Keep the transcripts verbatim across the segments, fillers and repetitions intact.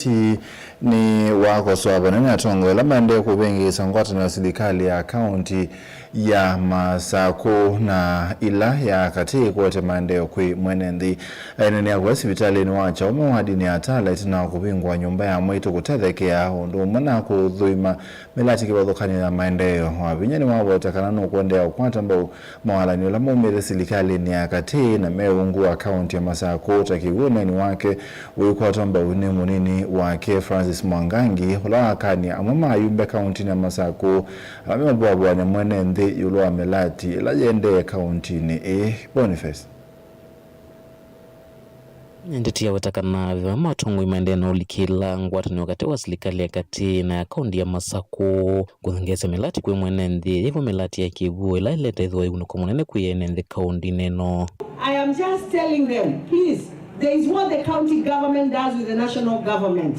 Ti nĩ wakosoa vanene atongoi ala maendee kũvĩngĩĩsa ngwatanĩo ya silikalĩ ya kaunti ya Masakũ na ĩla ya katĩ ĩkwete maendeeo kwĩ mwene nthĩ. Aineenea kũya sivitalĩnĩ wa Chaũme wadinĩ ya Tala ĩtina wa kũvingũa nyũmba ya mwaitũ kũtethekea, ũndũ ũmwe na kũthũima mĩlati kĩvathũkany'o ya maendeeo. Wavinya nĩwavoweta kana nũkũendeea kũkwata mbau mawalany'o ala maumĩte silikalĩnĩ ya katĩ na me ungu wa kaunti ya Masakũ, ta kĩw'ũ ũneeni wake ũikwatwa mbau nĩ mũnini wake Francis Mwangangi, ũla wakany'a amwe ma ayumbe kauntinĩ ya Masakũ ala meũvũavũany'a mwene nthĩ ĩũlũ wa mĩlati ĩla yĩendee kauntinĩ ĩĩ. Boniface. Ndeto yaweta kana ve vamwe atongoi maendee na ũlikĩla ngwatanĩo katĩ wa silikalĩ ya katĩ na ya kaunti ya Masakũ kũthengeesya mĩlati kwĩ mwene nthĩ, yĩvo mĩlati ya kĩw'ũ ĩla ĩlete ĩthĩwa ĩunĩko mũnene kwĩ ene nthĩ kauntinĩ ĩno. I am just telling them, please, there is what the county government does with the national government.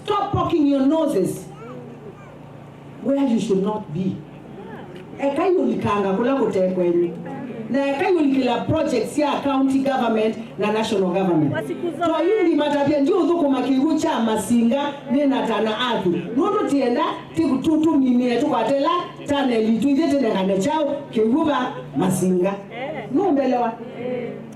Stop poking your noses where you should not be. Ekai ũlikanga kũla kũte kwenyu. Na ekai ũlikĩla projects sya county government na national government. Toyundi matavya ndiũthũkũma kĩw'ũ kya Masinga nĩ na Tana Athi. Nũndũ tienda tũminĩe tũkwatela taneli twĩthĩ tĩnengane kyaũ kĩw'ũ va Masinga. Nũmbelewa?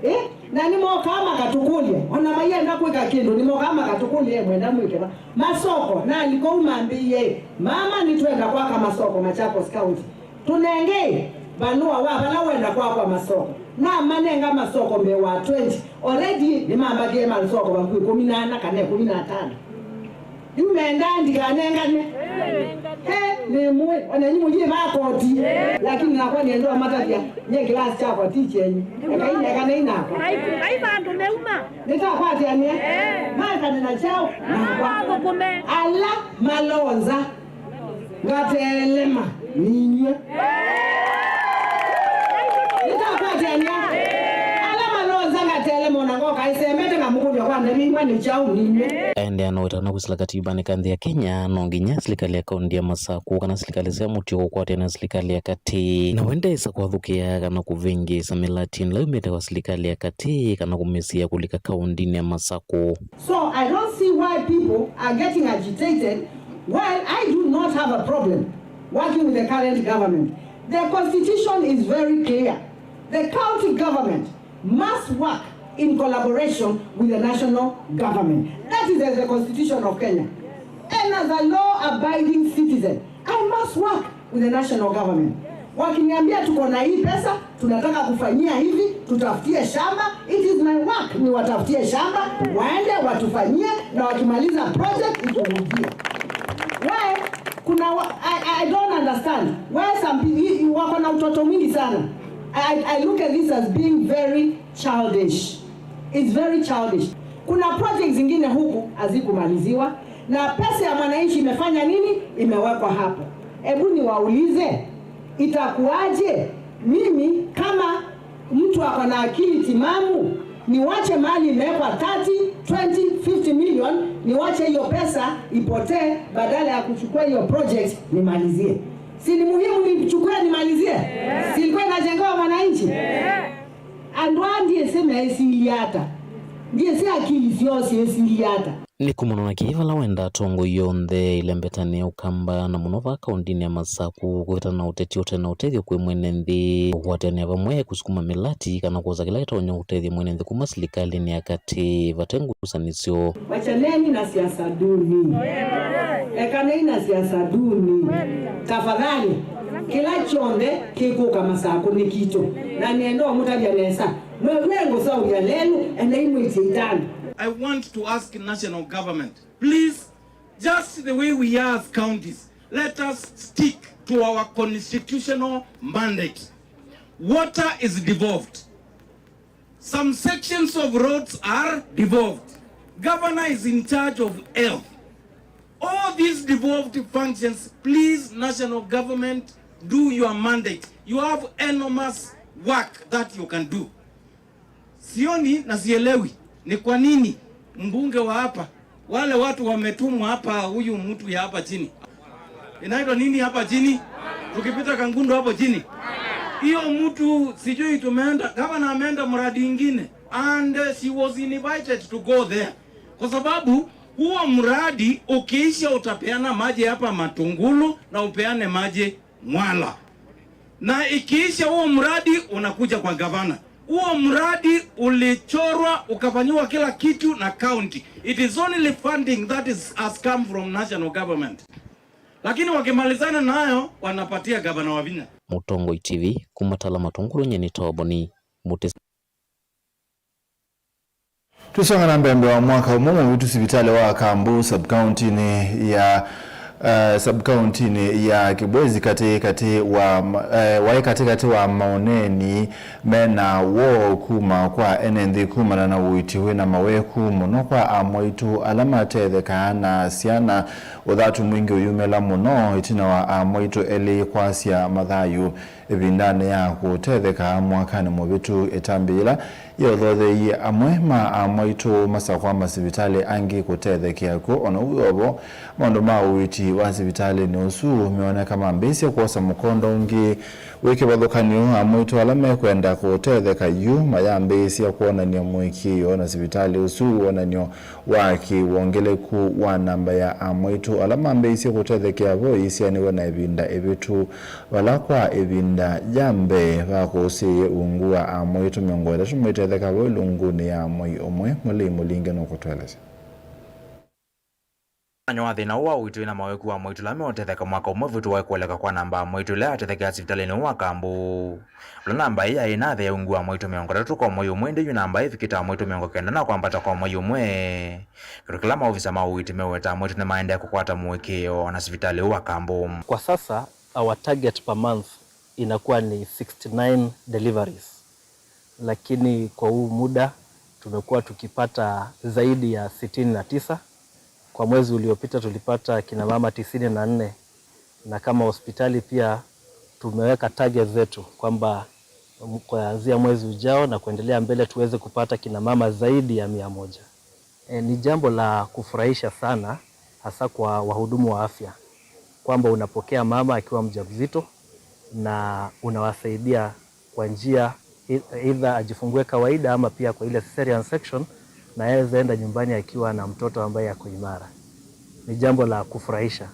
Eh? Na nĩmokaa makatũkũlya, ona mayenda kwĩka kĩndũ, nĩmokaa makatũkũlya, "Mwenda mwĩke va?" Masoko, nalika ũu mambĩie, "Mama, nĩtwenda kwaka masoko Machakos County. Tũnenge valũa wa vala wenda kwakwa masoko." Namanenga masoko mbee wa twenty. Already nĩmambakĩe masoko vakuvĩ ĩkũmi na ana kana ĩkũmi na atano. Yu mendaa ndikanengane? He, nĩmũĩ, ona inyu mũyĩvaa koti. Lakini nakwa nĩenda ũmatavya, nyie kĩlasi kyakwa ti kyenyu. Ekai nekanei nakwa. Ai, ai, vandũ meuma. Nĩtakwatĩanĩa? Makane na kyaũ? Nakwa. Ala malonza ngatelema ninyw'ĩ. Nĩtakwatĩanĩa? Ala malonza ngatelema ona ngoka ĩsembete ngamũkũlya kwa ndemimwa nĩ kyaũ ninyw'ĩ. Aendeea na ũtana kwĩsĩla katibanĩ ka nthĩ ya Kenya, no nginya silikalĩ ya kaunti ya Masakũ kana silikalĩ sya mũtĩ ũkũkwatĩana na silikalĩ ya katĩ. Na wendeesa kwathũkĩa kana kũvĩngĩĩsa mĩlati ĩla yumĩte kwa silikalĩ ya katĩ kana kũmĩsiĩa kũlika kauntinĩ ya Masakũ. So I don't see why people are getting agitated while I do not have a problem working with the current government. The constitution is very clear. The county government must work in collaboration with the national government. That is the constitution of Kenya. And as a law-abiding citizen, I must work with the national government. Wakiniambia tuko na hii pesa, tunataka kufanyia hivi, tutafutie shamba, it is my work, niwatafutie shamba, waende watufanyie, na wakimaliza project iturudie. Why? Kuna wa, I, I don't understand why some people wako na utoto mwingi sana. I, I look at this as being very childish. It's very childish. Kuna projects zingine huku hazikumaliziwa, na pesa ya mwananchi imefanya nini? Imewekwa hapo. Hebu niwaulize, itakuwaje mimi kama mtu ako na akili timamu niwache mali imewekwa thirty, twenty, fifty million, niwache hiyo pesa ipotee badala ya kuchukua hiyo project nimalizie? Si ni muhimu nichukue nimalizie? Si ilikuwa inajengewa mwananchi? Andũ aa ndyĩsĩ meĩsilye ata? Ndyĩsĩ akili syoo syĩsilye ata? Nĩ kũmana na kĩĩ vala wenda atongoi onthe ĩlembetanĩa ũkamba na mũno vaa kaũndĩnĩ ya Masakũ kũvetana na ũteti ũte na ũtethyo kwĩ mwene nthĩ, kũkwatanĩa vamwe kũsukuma mĩlati kana kwosa kĩla kĩtonya kũtethya mwene nthĩ kuma silikalĩnĩ ya katĩ vate ngusanĩsyo. Wachaneni na siasa duni. Ekanei na siasa duni. Tafadhali, kĩla kyonthe kĩkũka Masakũ nĩ kitũ. Na nĩenda ũmũtavya nesa. Mwĩw'e ngũseũvya lelũ, endai mwĩtye itanda. I want to ask national government, please, just the way we are as counties, let us stick to our constitutional mandate. Water is devolved. Some sections of roads are devolved. Governor is in charge of health. All these devolved functions, please, national government, do your mandate. You have enormous work that you can do. Sioni na sielewi ni kwa nini mbunge wa hapa, wale watu wametumwa hapa, huyu mtu ya hapa chini, inaitwa nini hapa chini, tukipita Kangundo hapo chini, hiyo mtu sijui tumeenda, gavana ameenda mradi ingine, and, uh, she was invited to go there kwa sababu Huo mradi ukiisha, utapeana maji hapa Matungulu na upeane maji Ng'wala, na ikiisha huo mradi unakuja kwa gavana. Huo mradi ulichorwa ukafanyiwa kila kitu na county. It is only funding that is, has come from national government, lakini wakimalizana nayo wanapatia gavana wa Vinya. Mũtongoi T V, kuma Tala Matungulu, nyie nĩ Toboni Mũtĩ. Tũsonga na mbee, mbee wa mwaka ũmwe mũvĩtu, sivitalĩ wa Kambu sub-county-nĩ ya, eh, sub-county-nĩ ya Kibwezi katĩ katĩ wa ma-, eh, waĩ katĩ katĩ wa maũneeni me na woo kuma kwa ene nthĩ kumana na ũiiti wĩ na maweku mũno kwa amwaitũ ala matethekaa na syana. Ũthatu mwingĩ ũyumĩla mũno ĩtina wa amwaitũ elĩ kwasya mathayũ ĩvindanĩ ya kũtetheka mwakanĩ mũvĩtu, ĩtambya yĩla yĩothootheie amwe ma amwaitũ masakwa masivitalĩ angĩ kũtethekea kw'o. O na ũu wĩ o vo, maũndũ ma ũiiti wa sivitalĩnĩ ũsu meoneka mambĩĩsye kwosa mũkondo ũngĩ wĩ kĩvathũkany'o. Amwaitũ ala mekwenda kũtetheka yu mayambĩĩsya kwonany'a mũĩkĩĩo, na sivitalĩ ũsu wonany'o wa kĩwongeleku wa namba ya amwaitũ ala mambĩĩisye kũtethekea vo ĩisianĩw'e na ĩvinda ĩvĩtu, vala kwa ĩvinda ya mbee vakũsĩĩie ungu wa amwaitũ mĩongo ĩtatũ maitetheka vo ĩlungunĩ ya mwei ũmwe. Mũlei Mũlinge nũkũtũelesya. Mũthenya wa thĩna ũũ wa ũiiti na maweku wa amwaitũ ala meũtetheka mwaka ũmwe ũvĩtu waĩ kũeleka kwa namba ya amwaitũ ĩla yatethekeaa sivitalĩnĩ ũũ wa Kambu. Vala namba ĩĩ yaĩ na thĩ ya ungu wa amwaitũ mĩongo ĩtatũ kwa mwei ũmwe, ĩndĩ yu namba ĩvikĩte amwaitũ mĩongo kenda na kwambata kwa mwei ũmwe. Kĩndũ kĩla maovisa ma ũiiti meũweta, amwaitũ nĩmaendee kũkwata mũĩkĩĩo na sivitalĩ ũũ wa Kambu. Kwa sasa, our target per month inakuwa ni sixty-nine deliveries, lakini kwa huu muda tumekuwa tukipata zaidi ya sitini na tisa. Kwa mwezi uliopita tulipata kina mama tisini na nne, na kama hospitali pia tumeweka target zetu kwamba, mm, kuanzia mwezi ujao na kuendelea mbele tuweze kupata kina mama zaidi ya mia moja. E, ni jambo la kufurahisha sana, hasa kwa wahudumu wa afya, kwamba unapokea mama akiwa mjamzito na unawasaidia kwa njia, e-, either ajifungue kawaida ama pia kwa ile cesarean section, na aweze enda nyumbani akiwa na mtoto ambaye ako imara. Ni jambo la kufurahisha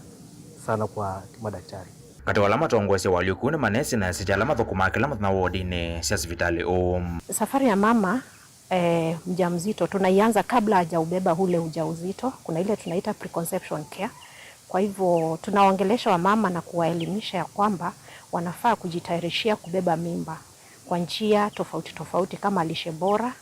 sana kwa madaktari. Katĩ wa ala matongoesye ũalyũku nĩ manesi na esiti ala mathũkũmaa kĩla mũthenya wodinĩ sya sivitalĩ ũũ. Safari ya mama, eh, mjamzito tunaianza kabla hajaubeba ule ujauzito. Kuna ile tunaita preconception care. Kwa hivyo tunaongelesha wamama na kuwaelimisha ya kwamba wanafaa kujitayarishia kubeba mimba kwa njia tofauti tofauti kama lishe bora.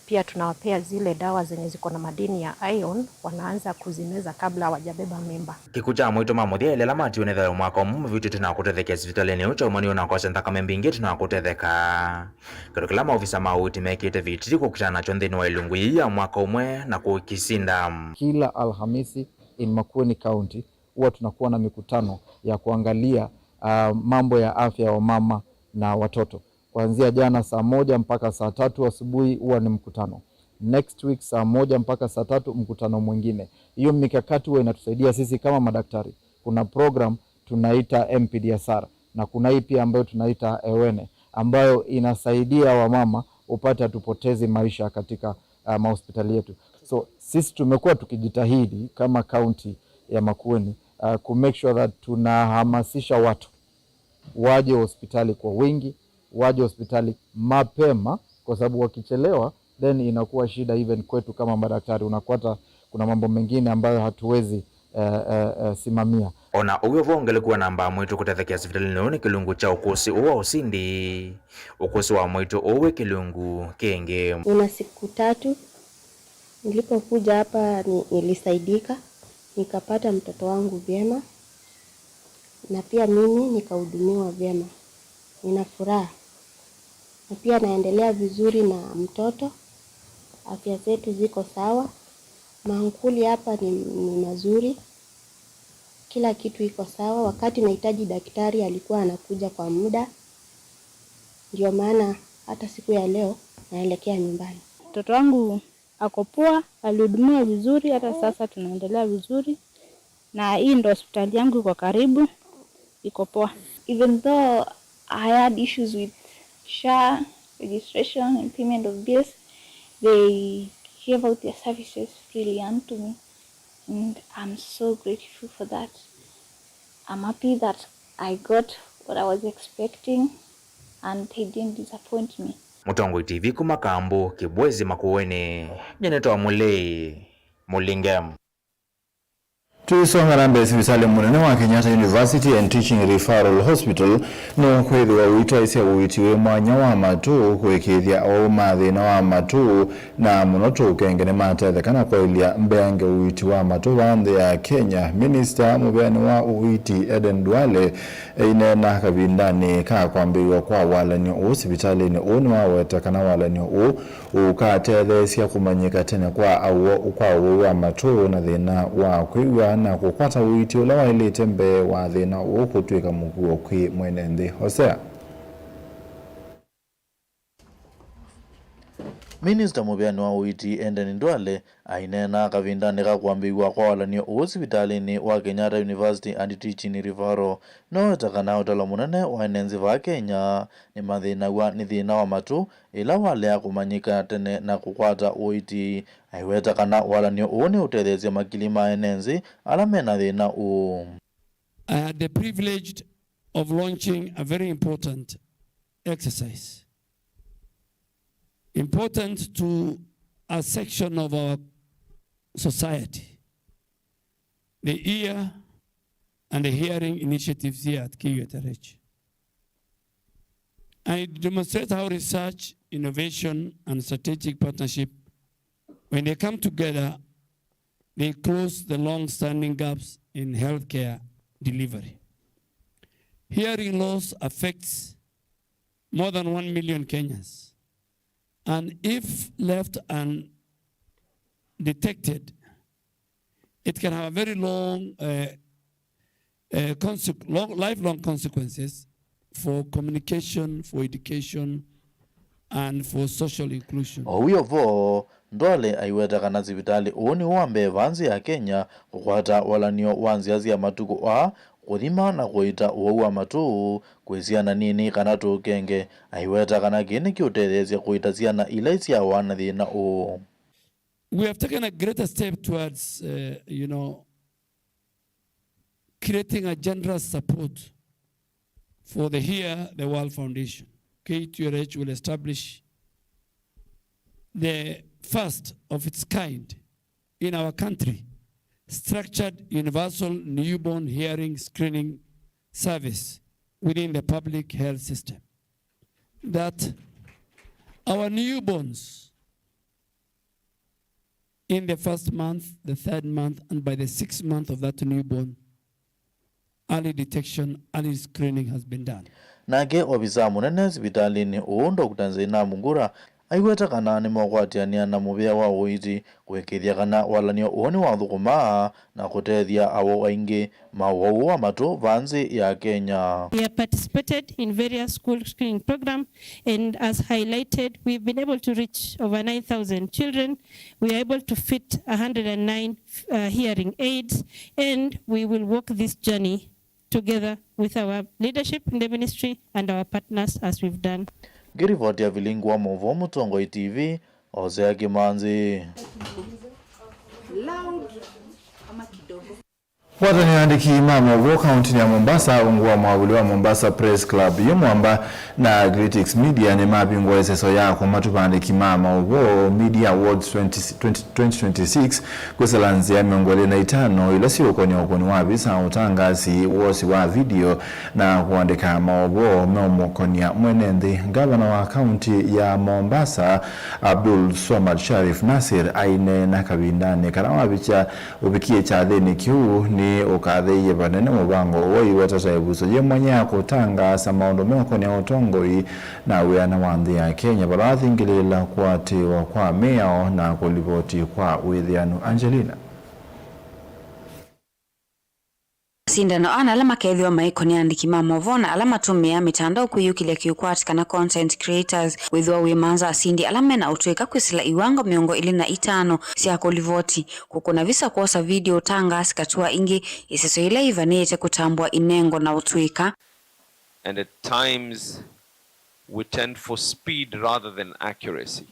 Pia tunawapea zile dawa zenye ziko na madini ya iron, wanaanza kuzimeza kabla hawajabeba mimba. Kĩkw'ũ kya amwaitũ ma mũthya elĩ ala matiwe nĩ thayũ mwaka ũmwe mũvĩtu ĩtina wa kũtethekea sivitalĩnĩ ũũ kyaumaniwe na kwasya nthakame mbingĩ ĩtina wa kũtetheka. Kĩndũ kĩla maovisa ma ũiiti mekĩte vitiri kũkitana nakyo nthĩnĩ wa ĩlungu yĩĩ ya mwaka ũmwe na kũkĩsinda. Kila Alhamisi in Makueni County huwa tunakuwa na mikutano ya kuangalia, ah, mambo ya afya ya wamama na watoto. Kuanzia jana saa moja mpaka saa tatu asubuhi huwa ni mkutano. Next week saa moja mpaka saa tatu mkutano mwingine. Hiyo mikakati huwa inatusaidia sisi kama madaktari. Kuna program tunaita M P D S R na kuna hii pia ambayo tunaita Ewene, ambayo inasaidia wamama upate hatupotezi maisha katika, uh, mahospitali yetu. So sisi tumekuwa tukijitahidi kama kaunti ya Makueni, uh, ku make sure that tunahamasisha watu waje hospitali kwa wingi, waje hospitali mapema, kwa sababu wakichelewa, then inakuwa shida even kwetu kama madaktari. Unakwata kuna mambo mengine ambayo hatuwezi, eh, eh, eh, simamia. O na ũu wĩ vo, wongelekũ wa namba ya amwaitũ kũtethekea sivitalĩnĩ ũũ nĩ kĩlungu kya ũkũsĩ ũũ wa ũsindi. Ũkũsĩ wa amwaitũ ũũ wĩ kĩlungu kĩngĩ. Nina siku tatu. Nilipokuja hapa ni-, nilisaidika, nikapata mtoto wangu vyema, na pia mimi nikahudumiwa vyema. Nina furaha. Na pia naendelea vizuri na mtoto. Afya zetu ziko sawa. Mankuli hapa ni, ni mazuri. Kila kitu iko sawa. Wakati nahitaji daktari alikuwa anakuja kwa muda. Ndio maana hata siku ya leo naelekea nyumbani. Mtoto wangu ako poa, alihudumiwa vizuri, hata sasa tunaendelea vizuri. Na hii ndo hospitali yangu iko karibu, iko poa. Even though I had issues with SHA registration and payment of bills, they gave out their services freely unto me. And I'm so grateful for that. I'm happy that I got what I was expecting and they didn't disappoint me. Mũtongoi T V kuma Kambu, Kibwezi Makueni, nyenetwa Mũlei Mũlinge. Tũisonga na mbee, sivitalĩ mũnene wa Kenyatta University and Teaching Referral Hospital nũkwĩthĩwa ũitaĩsya ũiiti wĩ mwanya wa matũ kũĩkĩĩthya aũu ma thĩna wa matũ, na mũno tũũkenge nĩmatetheka na kwaĩlya mbeange ũiiti wa matũ vaa nthĩ ya Kenya. Minista mũveani wa ũiiti Aden Duale aineena kavindanĩ ka kwambĩĩw'a kwa walany'o ũũ sivitalĩnĩ ũũ nĩwaweta kana walany'o ũũ ũkatetheesya kũmanyĩka tene kwa aw'o kwa ũwau wa matũ na thĩna wa kwĩw'a na kũkwata ũiiti ũla waĩlĩte mbee wa thĩna ũũ kũtw'ĩka mũkuo kwĩ mwene nthĩ. Hosea. Minista mũveani wa ũiiti Aden Duale aineena kavindanĩ ka kwambĩĩw'a kwa walany'o ũũ sivitalĩnĩ wa Kenyatta University and Teaching Referral, noweta kana ũtalo mũnene wa ene nzĩ vaa Kenya nĩmathĩnaw'a nĩ thĩna wa matũ ĩla walea kũmanyĩka tene na kũkwata ũiiti. Aiweta kana walany'o ũũ nĩũtetheesya makili ma ene nzĩ ala mena thĩna ũũ. I had the privilege of launching a very important exercise, important to a section of our society, the ear and the hearing initiatives here at K U T R H. And it demonstrates how research, innovation, and strategic partnership, when they come together, they close the long-standing gaps in healthcare delivery. Hearing loss affects more than one million Kenyans, and if left undetected, it can have a very long, uh, uh, conse-, long, lifelong consequences for communication, for education, and for social inclusion. O wĩ o vo, Duale aiweta kana sivitalĩ ũũ nĩw'o wa mbee vaa nzĩ ya Kenya kũkwata walany'o wa nzĩa sya matukũ aa, kũthima na kũita ũwau wa matũ kwĩ syana nini kana tũũkenge. Aiweta kana kĩĩ nĩkĩũtetheesya kũita syana ila isyawa na thĩna ũũ. We have taken a greater step towards, uh, you know, creating a generous support for the Hear the World Foundation. K U T R H will establish the first of its kind in our country structured universal newborn hearing screening service within the public health system, that our newborns in the first month, the third month, and by the sixth month of that newborn, early detection, early screening has been done. Nake ovisaa mũnene sivitalĩnĩ ũũ, Doctor Zainab Ngura, aiweta kana nĩmeũkwatĩanĩa na mũvĩa wa ũiiti kũĩkĩĩthya kana walany'o ũũ nĩwathũkũmaa na kũtethya awau aingĩ ma ũwau wa matũ vaa nzĩ ya Kenya. We have participated in various school screening program, and as highlighted, we've been able to reach over nine thousand children. We are able to fit a hundred and nine, uh, hearing aids, and we will walk this journey together with our leadership in the ministry and our partners as we've done. Ngĩrivoti ya Vilingi wa Maũvoo, Mũtongoi T V, Hosea Kĩmanzi. Loud ama kidogo? Ngwatanĩo ya andĩki ma maũvoo kaũntĩnĩ ya Mombasa, ungu wa mwavuli wa Mombasa Press Club yĩ mwamba na Critics Media, nĩmavingũa ĩseso ya kũmatuva andĩki ma maũvoo, Media Awards twenty, twenty, twenty twenty-six, kwĩsĩla nzĩa mĩongo ĩlĩ na itano ila siũkonya ũkũni wa visa, ũtangaasi, wosi wa video, na kũandĩka maũvoo meũmũkonya mwene nthĩ. Ngavana wa kaũntĩ ya Mombasa, Abdul Swamad Sharif Nasir, aineena kavindanĩ kala wavikya ũvikie kyathĩnĩ kĩu, nĩ ũkathĩie vanene mũvango ũũ aiweta ta ĩvuso yĩ mwanya ya kũtangaasa maũndũ meũkonya ũtongoi na wĩana wa nthĩ ya Kenya, vala wathingĩlĩĩla kũatĩĩwa kwa mĩao na kũlivoti kwa wĩthĩanu. Angelina. Masindano ana ala makeethĩwa maikonia andĩki ma maũvoo na ala matũmĩaa mĩtandao kwĩyũkĩlya kĩũkwati kana content creators. Wĩthĩwa wĩmanza asindi ala mena ũtũĩka kwĩsĩla iwango mĩongo ĩlĩ na itano sya kũlivoti, kũkũna visa, kwosa video, ũtangaasi, katũa ingĩ, ĩseso ila ivanĩĩte, kũtambũa inengo na ũtũĩka. And at times we tend for speed rather than accuracy.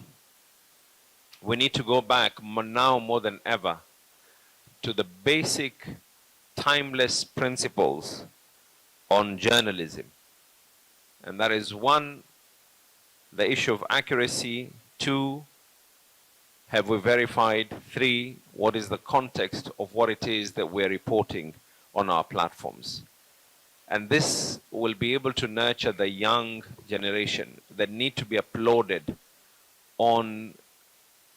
We need to go back mo-, now more than ever to the basic, timeless principles on journalism. And that is, one, the issue of accuracy, two, have we verified, three, what is the context of what it is that we're reporting on our platforms? And this will be able to nurture the young generation that need to be applauded on,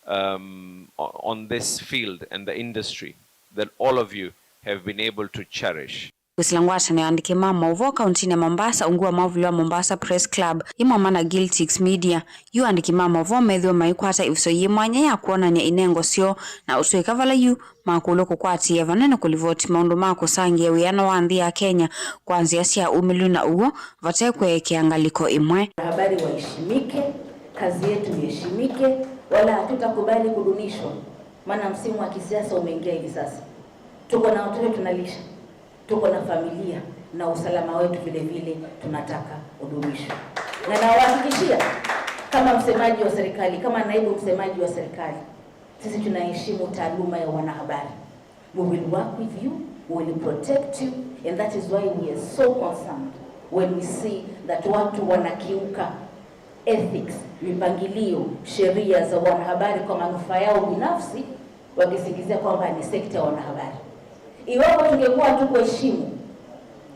um, o-, on this field and the industry that all of you have been able to cherish. Kwĩsĩla ngwatanĩo ya andĩki ma maũvoo kauntinĩ ya Mombasa, ungu wa mwavuli wa Mombasa Press Club, ĩmwe na Giltix Media, yu andĩki ma maũvoo methĩwe maikwata ĩvuso yĩ mwanya ya kwonany'a inengo syoo na ũtũĩka vala yu makũlw'a kũkwatĩĩa vanene kũlivoti maũndũ ma kũsangĩa wĩana wa nthĩ ya Kenya kwa nzĩa sya ũmĩlu na ũw'o vate kweekea ngalĩko ĩmwe. Wanahabari waheshimike, kazi yetu iheshimike, wala hatutakubali kudunishwa, maana msimu wa kisiasa umeingia hivi sasa. Tuko na watoto tunalisha, tuko na familia, na usalama wetu vile vile tunataka udumishwe. Na nawahakikishia, kama msemaji wa serikali, kama naibu msemaji wa serikali, sisi tunaheshimu taaluma ya wanahabari. We will work with you, we will protect you, and that is why we are so concerned when we see that watu wanakiuka ethics, mipangilio, sheria za wanahabari kwa manufaa yao binafsi, wakisingizia kwamba ni sekta ya wanahabari. Iwapo tungekuwa hatukuheshimu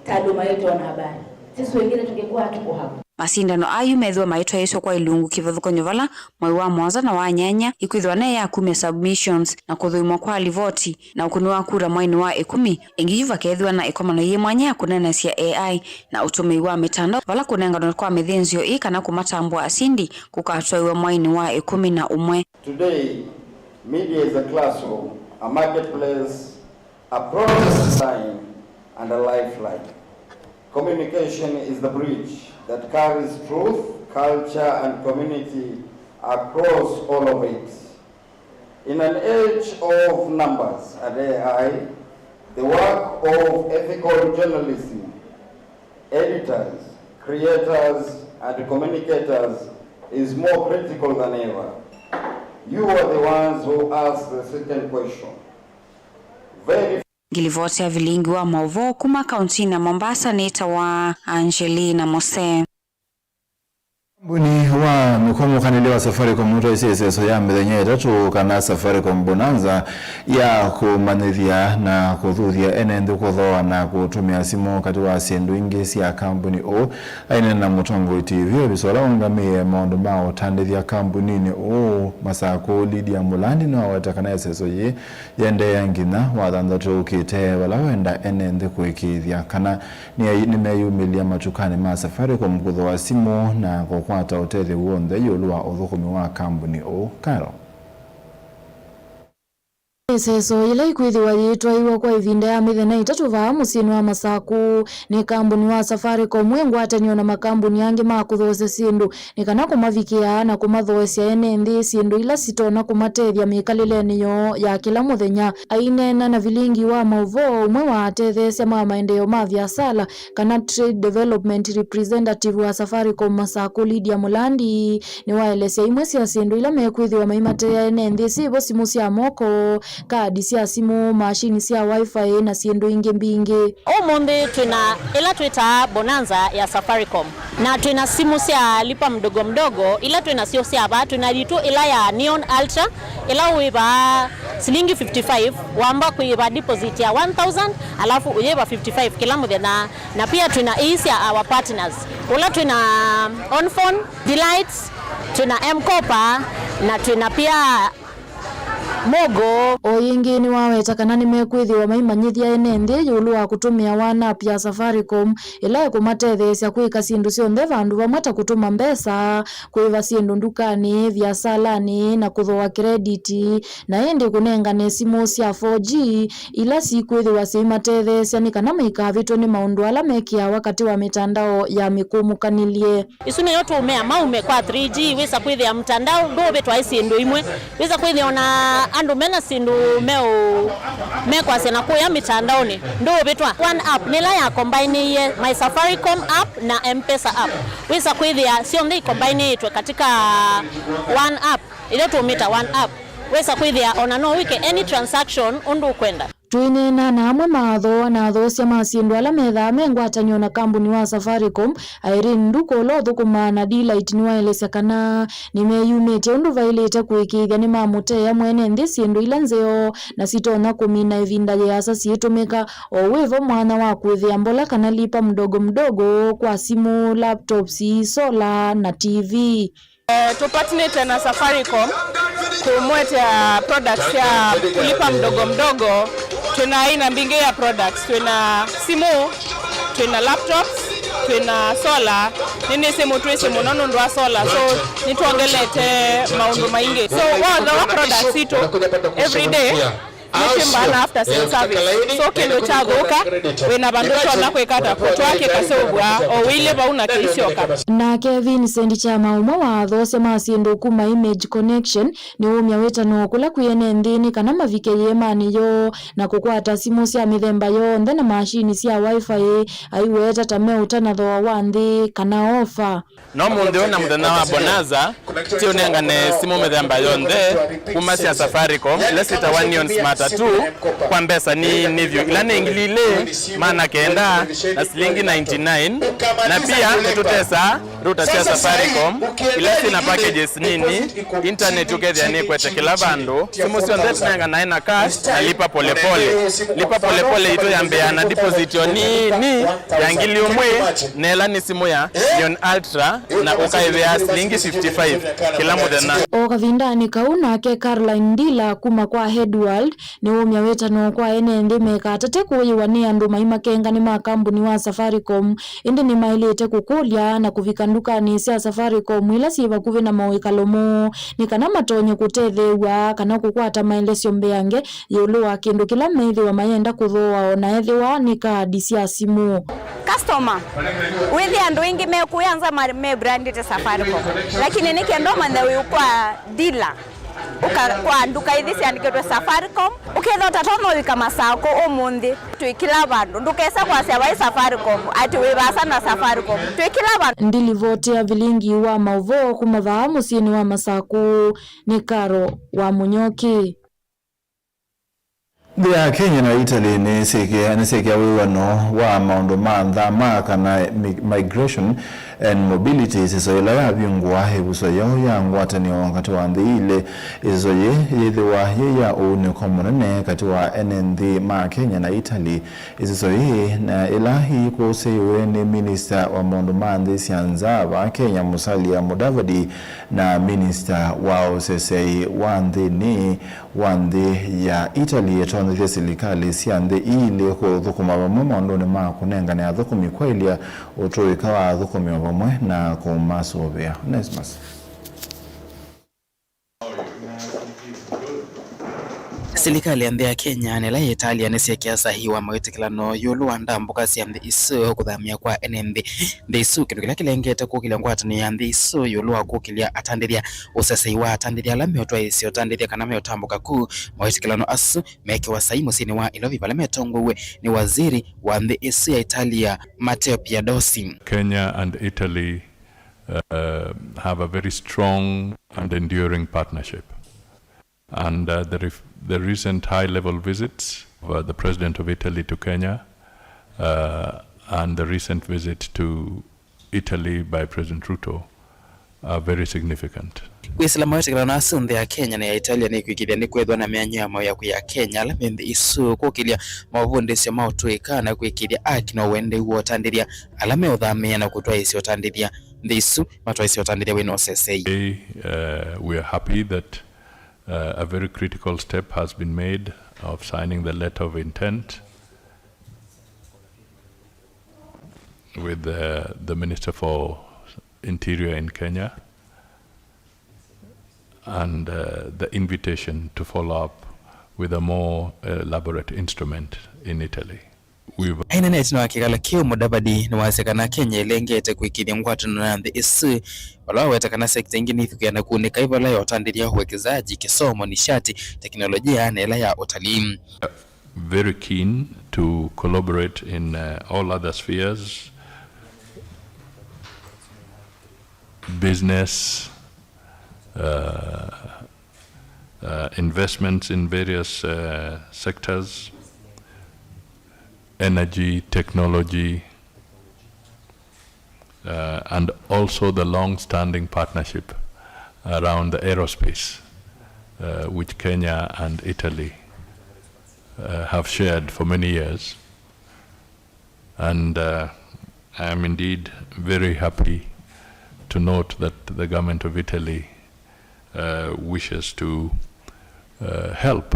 taaluma yetu ya wanahabari, sisi wengine tungekuwa hatuko hapa. Masindano ayu methĩwa maitwaĩĩsw'a kwa ilungu kĩvathũkany'o vala mwai wa mũonza na wa nyanya ikwĩthĩwa ne ya kumya submissions na kũthũimwa kwa livoti na ũkũni wa kura mwainĩ wa ĩkũmi. Ĩngĩ yu vakethĩwa na ĩkomano yĩ mwanya ya kũneenesya A I na ũtũmĩi wa mĩtandao vala kũnenganwe kwa mĩthĩnzĩo ĩĩ kana kũmatambũa asindi kũkatwaĩwa mwainĩ wa ĩkũmi na ũmwe. Today, media is a classroom, a marketplace, a protest sign, and a lifeline. Communication is the bridge that carries truth, culture, and community across all of it. In an age of numbers and A I, the work of ethical journalism, editors, creators, and communicators is more critical than ever. You are the ones who ask the second question. Very Ngilivoti ya vilingi wa maũvoo kuma kauntinĩ ya Mombasa nĩtawa Angelina Mose. Kambuni wa mũkombokanĩlya wa Safaricom ũtwaisye ĩseso ya mĩthenya ĩtatũ kana Safaricom Bonanza ya kũmanyĩthya na kũthuthya ene nthĩ kũthooa na kũtũmĩa simũ katĩ wa syĩndũ ingĩ sya kambuni ũũ. Aineena na Mũtongoi T V, ovisa ũla ũngamĩe maũndũ ma ũtandĩthya kambuninĩ ũũ Masakũ, Lydia Mulandi, nĩwaweta kana ĩseso yĩĩ yĩendeea nginya Wathanthatũ ũkĩte, vala wenda ene nthĩ kũĩkĩĩthya kana nĩ-, nĩmeyumĩlya matukanĩ ma Safaricom kũthooa simũ na kũkwata ũtethyo w'onthe ĩũlũ wa ũthũkũmi wa kambuni ũũ. Karo. Ĩseso yĩla ĩkwĩthĩwa yĩtwaiwe kwa ĩvinda ya mĩthenya ĩtatũ vaa mũsyĩnĩ wa Masakũ nĩ kambuni wa Safaricom wĩ ngwatanĩo na makambuni angĩ ma kũthoosya syĩndũ nĩ kana kũmavikĩa na kũmathoosya ene nthĩ syĩndũ ila sitonya kũmatethya mĩkalĩlenĩ yoo ya kĩla mũthenya. Aineena na vilingi wa maũvoo, ũmwe wa atetheesya ma maendeeo ma viasala, kana Trade Development Representative wa Safaricom Masakũ, Lydia Mulandi, nĩwaelesya imwe sya syĩndũ ila mekwĩthĩwa maimateea ene nthĩ syĩvo simũ sya moko, kaadi sya simũ, mashini sya Wi-Fi, na syĩndũ ingĩ mbingĩ. Ũmũnthĩ twĩna ĩla twĩtaa bonanza ya Safaricom, na twĩna simũ sya lipa mdogo mdogo, ila twĩnasyo sya vaa, twĩna yitũ ĩla ya Neon Ultra, ĩla wĩvaa silingi fifty-five, wamba kwĩva deposit ya one thousand, alafu ũyĩva fifty-five kĩla mũthenya. Na pia twĩna ii sya our partners, ũla twĩna Onphone, Delights, twĩna M-Kopa, na twĩna pia Mogo. O yĩngĩ nĩwaweta kana nĩmekwĩthĩwa maimanyĩthya ene nthĩ ĩũlũ wa kũtũmĩa One App ya Safaricom, ĩla ĩkũmatetheesya kwĩka syĩndũ syonthe vandũ vamwe ta kũtũma mbesa, kũĩva syĩndũ ndukanĩ, viasalanĩ, na kũthooa krediti, na ĩndĩ kũnengane simũ sya four G ila sikwĩthĩwa syĩimatetheesya nĩ kana maikavĩtwe nĩ maũndũ ala mekĩawa katĩ wa mĩtandao ya mĩkũmũkanĩlye. Isu nĩyo tũũmea maume kwa three G, wĩsa kwĩthĩa mtandao ndũũvĩtwa ĩ syĩndũ imwe. Wĩsa kwĩthĩa ona andũ mena syĩndũ meũ-, mekwasya na kũya mĩtandaonĩ, ndũũvĩtwa. One App nĩla ya combinĩie My Safaricom app na M-Pesa app. Wĩsa kwĩthĩa syonthe ikombainĩĩtwe katika One App, ĩla tũũmĩta One App. Wĩsa kwĩthĩa ona no wĩke any transaction ũndũ ũkwenda. Twĩneena na amwe ma athooa na athoosya ma syĩndũ ala methaa me ngwatanĩo na kambuni wa Safaricom, Irene Nduku, ũla ũthũkũmaa na D-Light, nĩwaelesya kana nĩmeyumĩtye ũndũ vaĩlĩte kũĩkĩĩthya nĩmamũteea mwene nthĩ syĩndũ ila nzeo na sitonya kũmina ĩvinda yĩasa syĩtũmĩka, o wĩvo mwanya wa kũĩthĩa mbola kana lipa mdogo mdogo kwa simũ, laptops, sola na T V. Eh, tũpartnerĩte na Safaricom kũmũetea products sya kulipa mdogo mdogo. Twĩna aina mbingĩ ya products, twĩna simũ, twĩna laptops, twĩna solar. Nĩnĩsĩ mũtwĩsĩ mũno nũndũ wa solar, so nĩtwongelete maũndũ maingĩ. So wathooa products sitũ every day, nĩtwĩmbaa na after sale service. So kĩndũ kyathũka, wĩna vandũ ũtonya kwĩka ata? Kũtwaa kĩkasũvw'a o wĩilye vau na kĩisyoka. Nake Vincent Chama, ũmwe wa athoosya ma syĩndũ kuma Image Connection, nĩwũmya wĩtano kũla kwĩ ene nthĩ nĩ kana mavike yĩemanĩ yoo na kũkwata simũ sya mĩthemba yonthe na mashini sya Wi-Fi, aiweta ta meũtana thooa wa nthĩ kana ofa. No mũnthĩ ũũ na mũthenya wa Bonanza, tiũnengane simũ mĩthemba yonthe kuma sya Safaricom, ila syĩtawa Neon Smart two, kwa mbesa nini vyũ, ila nĩ ngili ilĩ maana kenda na silingi ninety-nine, na pia nĩtũtesaa router sya Safaricom, ila syĩ na packages nini, internet ũkethĩa nĩkwete kĩla vandũ, simũ syonthe tũnenganae na cash na lipa polepole. Lipa polepole itũ yambĩaa na deposit o nini ya ngili ũmwe, na ĩla nĩ simũ ya Neon Ultra, na ũkaĩvĩa silingi fifty-five kĩla mũthenya. O kavindanĩ kau, nake Caroline Ndila kuma kwa Headworld nĩwũmya wĩtano kwa ene nthĩ mekatate kũĩwa nĩ andũ maimakenga nĩ ma kambuni wa Safaricom, ĩndĩ nĩmaĩlĩte kũkũlya na kũvika ndukanĩ sya Safaricom ila syĩ vakuvĩ na mawĩkalo moo nĩ kana matonye kũtetheew'a kana kũkwata maelesyo mbeange ĩũlũ wa kĩndũ kĩla meĩthĩwa mayenda kũthooa, o na ethĩwa nĩ kaadi sya simũ. Customer, wĩthĩa andũ aingĩ mekũya nza ma-, me brandĩte Safaricom, lakini nĩ kenda ũmanye wĩ kwa dealer, ũka kwa nduka ithi syandĩkĩtwe Safaricom, ũkethĩa ũtatonya ũvika Masakũ ũmũnthĩ. Twĩ kĩla vandũ, ndũkese kwasya vai Safaricom, atĩ wĩ vaasa na Safaricom. Twĩ kĩla vandũ. Ndilivoti ya vilingi wa maũvoo kuma vaa mũsyĩnĩ wa Masakũ nĩ Karo wa Mũnyoki. Nthĩ ya Kenya na Italy nĩsyĩkĩa, nĩsyĩkĩa wĩw'ano wa maũndũ ma nthama kana mi-, migration and mobility, ĩsĩso ĩla yavingũa ĩvuso yoo ya ngwatanĩo katĩ wa nthĩ ilĩ. Ĩsĩso yĩĩ yĩthĩwa yĩ ya ũunĩko mũnene katĩ wa ene nthĩ ma Kenya na Italy. Ĩsĩso yĩĩ na ĩla ĩkũsĩĩwe nĩ minista wa maũndũ ma nthĩ sya nza vaa Kenya, Musalia Mudavadi, na minista wa ũseseĩ wa nthĩnĩ wa nthĩ ya Italy ĩtonyethya silikalĩ sya nthĩ ii ilĩ kũthũkũma vamwe maũndũnĩ ma kũnengane athũkũmi, kwaĩlya ũtũĩka wa athũkũmi o vamwe na kũmasũvĩa. Onesmus. Silikalĩ ya nthĩ ya Kenya na ĩla yĩ Italy nĩsyekĩa sahiĩ wa mawĩtĩkĩlano ĩũlũ wa ndambũka sya nthĩ isu kũthamya kwa ene nthĩ nthĩ isu, kĩndũ kĩla kĩlengete kũkĩlya ngwatanĩo ya nthĩ isu ĩũlũ wa kũkĩlya atandĩthya, ũsesei wa atandĩthya ala meũtwaĩĩsya ũtandĩthya kana meũtambũka ku. Mawĩtĩkĩlano asu meekĩwa saii mũsyĩnĩ wa Ilovi, vala metongoew'e nĩ waziri wa nthĩ ĩsu ya Italia, Matteo Piantedosi. Kenya and Italy, uh, have a very strong and enduring partnership. And, uh, the ref-, the recent high-level visits of, uh, the President of Italy to Kenya, uh, and the recent visit to Italy by President Ruto are very significant. Kwĩsĩla mawĩtĩkĩlano asu, nthĩ ya Kenya na ya Italia nĩkwĩkĩĩthya nĩkwĩthwa na mĩanyũ ya mawĩa kwĩ Akenya ala me nthĩ isu, kũkĩlya mavundĩsyo ma ũtũĩka na kwĩkĩĩthya aki na ũendeu wa ũtandĩthya ala meũthamĩĩa na kũtwaĩĩsya ũtandĩthya nthĩ isu matwaĩĩsya ũtandĩthya wĩna ũsesei. Today, uh, we are happy that Uh, a very critical step has been made of signing the letter of intent with the, the Minister for Interior in Kenya and, uh, the invitation to follow up with a more elaborate instrument in Italy. Aineenea ĩtina wa kĩkalo kĩu, Mudavadi nĩwasya kana Kenya ĩlengete kũĩkĩĩthya ngwatanĩo na nthĩ ĩsu, vala waweta kana sekita ingĩ nĩithukĩe na kũunĩka ĩvala ya ũtandĩthya, uwekezaji, kĩsomo, nishati, teknolojia, na ĩla ya ũtalii. Very keen to collaborate in, uh, all other spheres, business, uh, uh, investments in various, uh, sectors, energy, technology, uh, and also the long-standing partnership around the aerospace, uh, which Kenya and Italy, uh, have shared for many years. And, uh, I am indeed very happy to note that the government of Italy, uh, wishes to, uh, help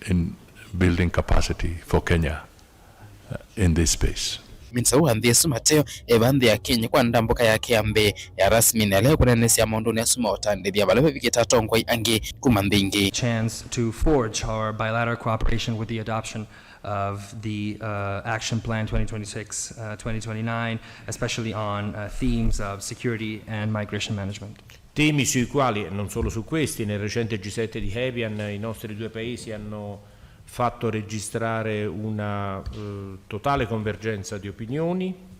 in building capacity for Kenya, uh, in this space. Minista wa nthĩ ĩsu Mateo eva nthĩ ya Kenya kwa ndambũka yake ya mbee ya rasmi, na ĩla ĩkũneenesya maũndũnĩ asu ma ũtandĩthya vala vavikĩte atongoi angĩ kuma nthĩ ingĩ. Chance to forge our bilateral cooperation with the adoption of the, uh, Action Plan twenty twenty-six, uh, twenty twenty-nine, especially on, uh, themes of security and migration management. Temi sui quali, e non solo su questi, nel recente G sette di Evian i nostri due paesi hanno fatto registrare una, eh, totale convergenza di opinioni.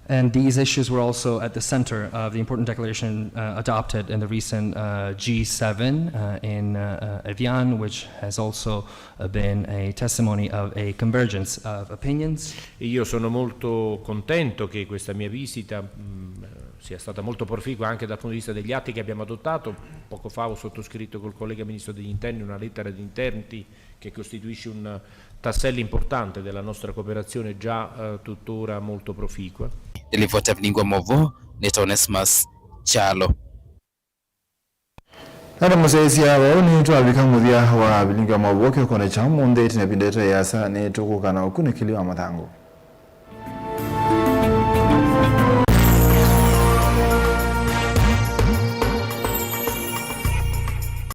And these issues were also at the center of the important declaration, uh, adopted in the recent, uh, G seven, uh, in, uh, uh, Evian, which has also, uh, been a testimony of a convergence of opinions. E io sono molto contento che questa mia visita, mm, sia stata molto proficua anche dal punto di vista degli atti che abbiamo adottato. Poco fa ho sottoscritto col collega ministro degli interni una lettera di intenti che costituisce un tassello importante della nostra cooperazione già, eh, tuttora molto proficua. Nĩ livoti ya Vilingi wa Mauvoo, nĩtawa Onesmus Kyalo. Na nĩ mũsyaĩĩsya vau nĩtwavika mũthya wa Vilingi wa Mauvoo kĩokonĩ kya ũmũnthĩ. Ĩtina ĩvinda ĩtaĩ ĩasa nĩtũkũka na ũkunĩkĩli wa mathangũ.